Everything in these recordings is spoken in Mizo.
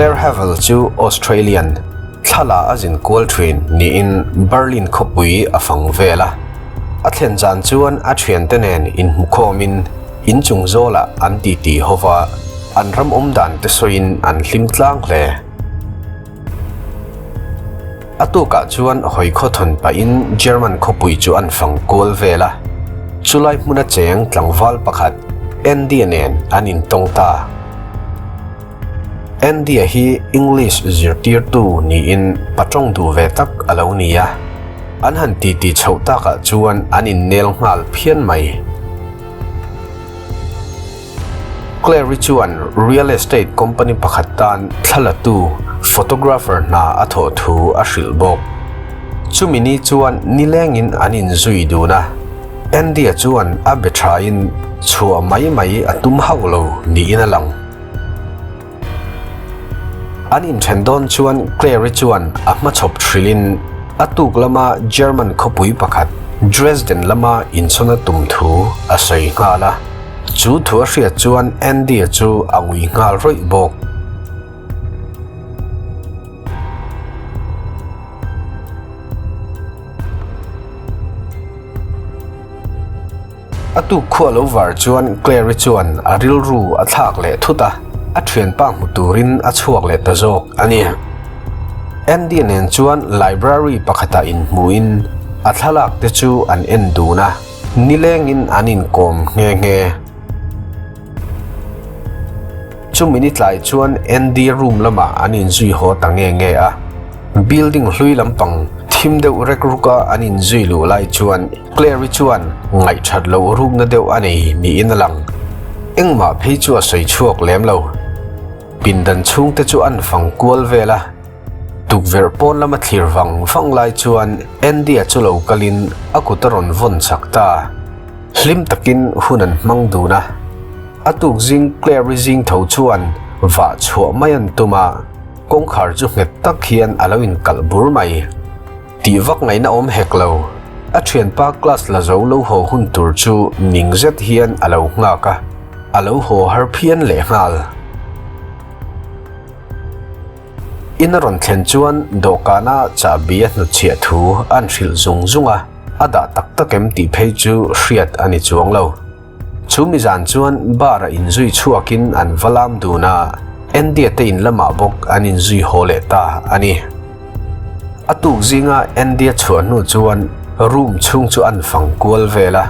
Claire Havel chu Australian thlala a zin kual thin niin Berlin khawpui a fang vel a. A thlen zan chuan a thiante nen inhmukhawmin inchung zawlah an titi ho va, an ram awm dan te sawiin an hlim tlang hle. A tukah chuan hawi khawthawn pahin German khawpui chu an fang kual vel a, chulai hmuna cheng tlangval pakhat Andy-a nen an intawng ta. Andy-a hi English zirtirtu niin patawng duh ve tak a lo ni a, an han titi chhoh takah chuan an innel nghal phian mai. Claire-i chuan real estate company pakhat tan thlalatu, photographer, hna a thawh thu a hrilh bawk. Chumi ni chuan nilengin an inzui dun a, Andy-a chuan a be thain chhuah mai mai a tum hauh lo niin a lang. An inthen dawn chuan Claire-i chuan a hmachhawp hrilhin a tuk lama German khawpui pakhat Dresden lama inchhawn a tum thu a sawi nghal a. Chu thu a hriat chuan Andy-a chu a ngui nghal rawih bawk. A tuk khuah lo var chuan Claire-i chuan a rilru a thlak leh thut a, a thianpa hmu turin a chhuak leh ta zawk a ni. Andy nen chuan library pakhatah inhmuhin a thlalak te chu an en dun a, nilengin an inkawm nghe nghe. Chumi ni tlai chuan Andy room lamah an inzui haw ta nge nge a, building hlui lampang thim deuh rek ruka an inzui luh lai chuan Claire-i chuan ngaihthat loh rukna deuh a nei niin a lang. Engmah phei chu a sawi chhuak lem lo. Pindan chhungte chu an fang kual vel a, tukverh pawn lama thlir vang vang lai chuan Andy-a chu lo kalin a kut a rawn vawn chak ta. Hlim takin hun an hmang dun a. A tuk zing Claire-i zing tho chuan vah chhuah mai an tum a, kawngkhar chu nghet tak hian a lo inkalh bur mai. Tih vak ngaihna awm hek lo. A thianpa class la zo lo haw hun tur chu ning zet hian a lo nghak a, a lo haw har phian lehnghal. In a rawn thlen chuan dawhkana chahbi a hnutchhiah thu an hrilh zung zung a, a dah tak tak em tih phei chu hriat a ni chuang lo. Chu mi zan chuan bar-a inzui chhuakin an va lam dun a, Andy-a te in lamah bawk an inzui haw leh ta a ni. A tuk zinga Andy-a chhuah hnu chuan room chhung chu an fang kual vel a.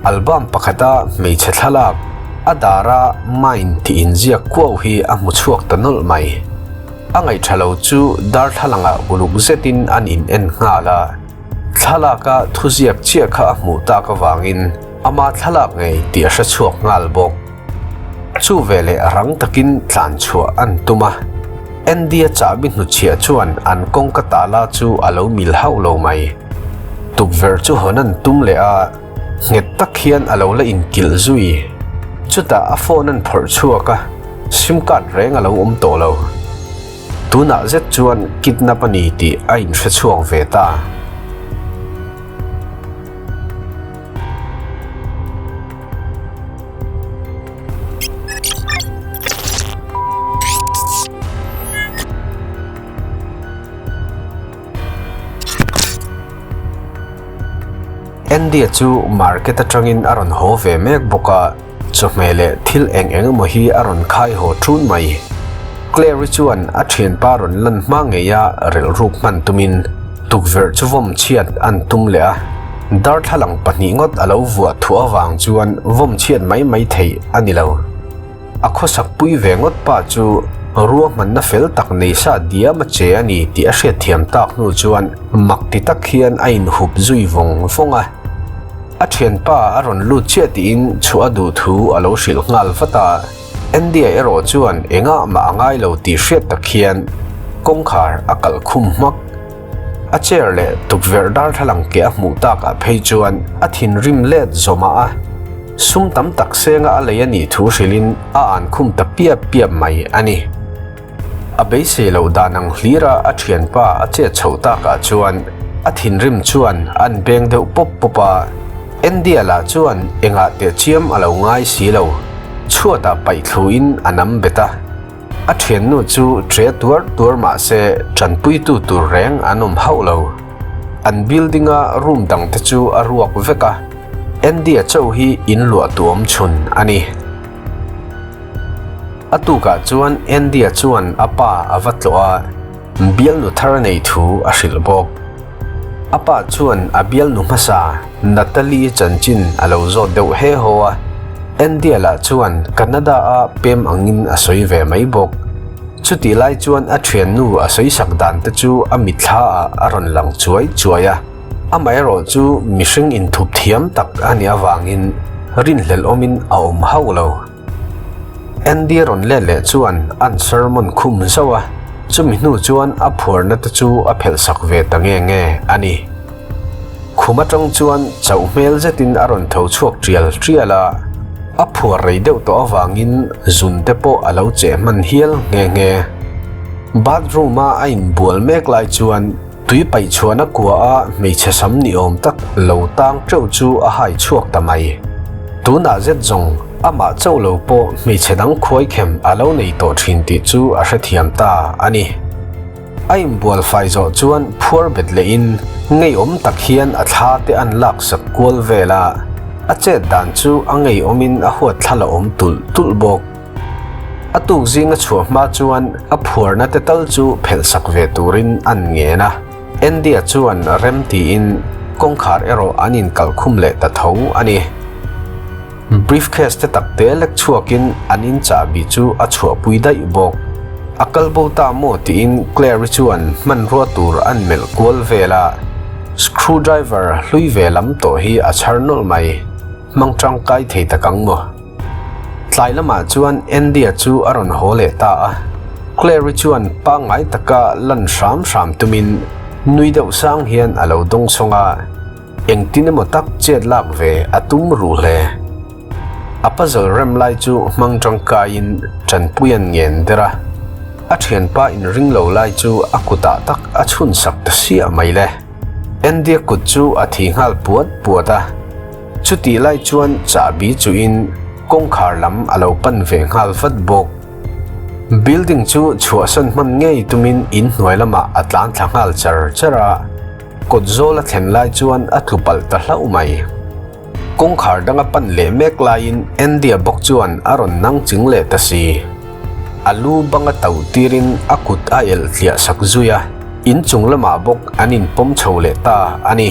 Album pakhata hmeichhe thlalak, a dara mine tih inziak kuau hi a hmu chhuak ta nawlh mai. A ngaihṭha lo chu darthlalangah uluk zetin an in en nghal a. Thlalaka thuziak chiah kha a hmuh tak avangin ama thlalak ngei tih a hre chhuak nghal bawk. Chu veleh rang takin tlan chhuah an tum a, Andy-a chahbi hnuchhiah chuan an kawngka tala chu a lo mil hauh lo mai. Tukverh chu hawn an tum leh a, nghet tak hian a lo la inkilh zui. Chutah a phone an phawrh chhuak a, sim card reng a lo awm tawh lo. Tunah zet chuan kidnap a ni tih a inhre chhuak ve ta. Andy-a chu market atangin a rawn haw ve mek bawk a. Chawhmeh leh thil eng eng emaw hi a rawn khai haw ṭun mai. Claire-i chuan a ṭhianpa rawn lan hma ngeia relhruk hman tumin tukverh chu vawm chhiat an tum leh a. Darthlalang pahnih ngawt a lo vuah thuah avang chuan vawm chhiat mai mai theih a ni lo. A khawsak pui ve ngawt pa chu ruahmanna fel tak nei sa diam a che a ni tih a hriatthiam tak hnu chuan mak ti tak hian a inhup zui vawng vawng a. A thianpa a rawn lut chiah tiin chhuah a duh thu a lo hrilh nghal vat a, Andy-a erawh chuan engah mah a ngai lo tih hriat tak hian kawngkhar a kalh khum hmak. A chair leh tukverh darthlalang ke a hmuh takah phei chuan a thinrim let zawmah a, sum tam tak senga a lei a nih thu hrilhin a an khum ta piap piap mai a ni. A beisei loh dan ang hlira a thianpa a chet chhoh takah chuan a thinrim chuan an beng deuh pawp pawp a, Andy-a lah chuan engah teh chiam a lo ngai si lo, chhuatah paih thluin a nam bet a. A thiannu chu ṭe tuar tuar mah se ṭanpuitu tur reng an awm hauh lo. An building-a room dangte chu a ruak vek a, Andy-a chauh hi in luah tu awm chhun a ni. A tukah chuan Andy-a chuan a pa a va tlawh a, bialnu thar a nei thu a hrilh bawk. A pa chuan a bialnu hmasa Natalie chanchin a lo zawt deuh he haw a, Andy-a lah chuan Canada-a pem angin a sawi ve mai bawk. Chutih lai chuan a thiannu a sawisak dan te chu a mitthla ah a rawn lang chuai chuai a, amaherawh chu mihring inthup thiam tak a nih avangin rinhlelh awmin a awm hauh lo. Andy rawn let leh chuan an sermon khum zauh a, chumi hnu chuan a phuarna te chu a phelh sak ve ta nge nge a ni. Khum atang chuan chauh hmel zetin a rawn tho chhuak tial tial a, a phuar rei deuh tawh avangin zun te pawh a lo cheh hman hial nghe nghe. Bathroom a a inbual mek lai chuan tui paih chhuahna kua a hmeichhe sam ni awm tak lo tang teuh chu a hai chhuak ta mai. Tunah zet zawng amah chauh lo pawh hmeichhe dang khuaikhem a lo nei tawh thin tih chu a hrethiam ta a ni. A inbual fai zawh chuan phuar bet lehin ngeiawm tak hian a thla te an lak sak kual vel a, a chet dan chu a ngeiawmin a huat thla la awm tulh tulh bawk. A tuk zinga chhuah hma chuan a phuarna te tal chu phelh sak ve turin an ngen a, Andy-a chuan rem tiin kawngkhar erawh an inkalh khum leh ta tho a ni. Briefcase te tak te lek chhuakin an in chahbi chu a chhuahpui daih bawk. A kal bo ta maw tiin Claire-i chuan hmanrua tur an melh kual vel a, screwdriver hlui ve lam tawh hi a chhar nawlh mai. Hmang tangkai thei tak ang maw? Tlai lamah chuan Andy-a chu a rawn haw leh ta a, Claire-i chuan pangngai taka lan hram hram tumin nui deuh sang hian a lo dawngsawng a. Engtin emaw tak chet lak ve a tum ruh hle. A puzzle rem lai chu hmang tangkaiin tanpui an ngen der a, a thianpa inring lo lai chu a kutah tak a chhun sak ta siah mai le. Andy-a kut chu a thi nghal puat puat a, chutih lai chuan chahbi chuhin kawngkhar lam a lo pan ve nghal vat bawk. Building chu chhuahsan hman ngei tumin inhnuai lamah a tlan thla nghal char char a. Kawt zawl a thlen lai chuan a tlu palh ta hlauh mai. Kawngkhar dang a pan leh mek laiin Andy-a bawk chuan a rawn nang ching leh ta si. A lu bang a tauh tirin a kut a elh tliah sak zui a, inchung lamah bawk an inpawm chho leh ta a ni.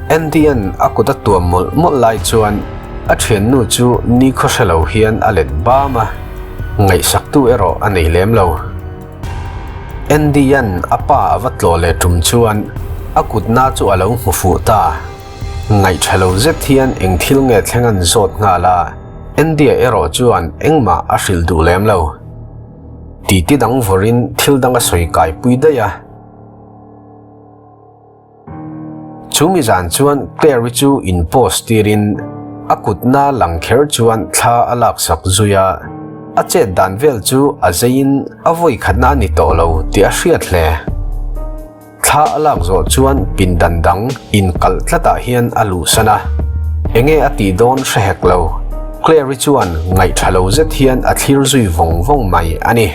Andy-a'n a kut a tuam mawlh mawlh lai chuan a thiannu chu nikhaw hre lo hian a let bam a, ngaihsaktu erawh a nei lem lo. Andy-a'n a pa a va tlawh leh tum chuan a kutna chu a lo hmu fuh ta. Ngaihtha lo zet hian eng thil nge thleng an zawt nghal a, Andy-a erawh chuan engmah a hrilh duh lem lo. Titi dang vawrin thil dang a sawi kaipui daih a. Chumi zan chuan Claire-i chu in post tirin a kutna lang kher chuan thla a laksak zui a, a chet dan vel chu a zeiin a vawi khatna a ni tawh lo tih a hriat hle. Thla a lak zawh chuan pindan dang inkalh tlatah hian a luhsan a, enge a tih dawn hre hek lo, Claire-i chuan ngaihṭha lo zet hian a thlir zui vawng vawng mai a ni.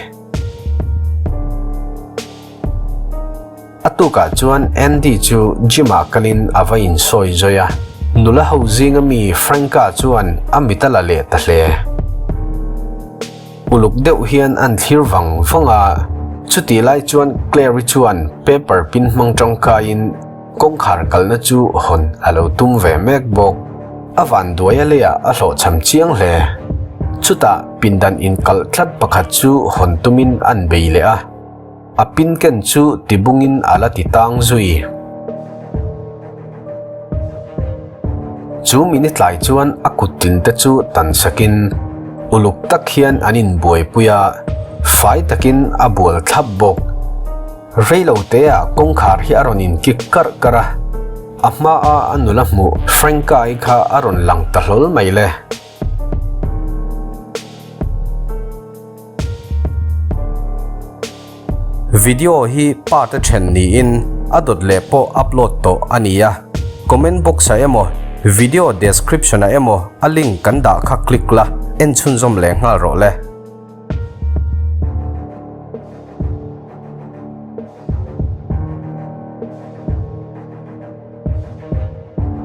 A tukah chuan Andy chu gym-ah kalin a va insawi zawi a, nula ho zinga mi Frank-a chuan a mit a la leh ta hle. Uluk deuh hian an thlir vang vang a, chutih lai chuan Claire-i chuan paper pin hmang tangkaiin kawngkhar kalna chu hawn a lo tum ve mek bawk. A vanduai a leiah a hlawhchham chiang hle. Chutah pindan inkalh tlat pakhat chu hawn tumin an bei leh a. A pin ken chu tibungin a la ti tang zui. Chu mini tlai chuan a kut tin te chu tan sakin uluk tak hian an inbuaipui a, fai takin a bual thlap bawk. Reilo teah kawngkhar hi a rawn inkik karh karh a, a hmaa a nula hmuh Franka-i kha a rawn lang ta hlawl mai le. Video hi part a then niin a dawt leh pawh upload tawh a ni a, comment box ah emaw. Video description ah emaw a link kan dah kha click la, en chhunzawm leh nghal rawh le.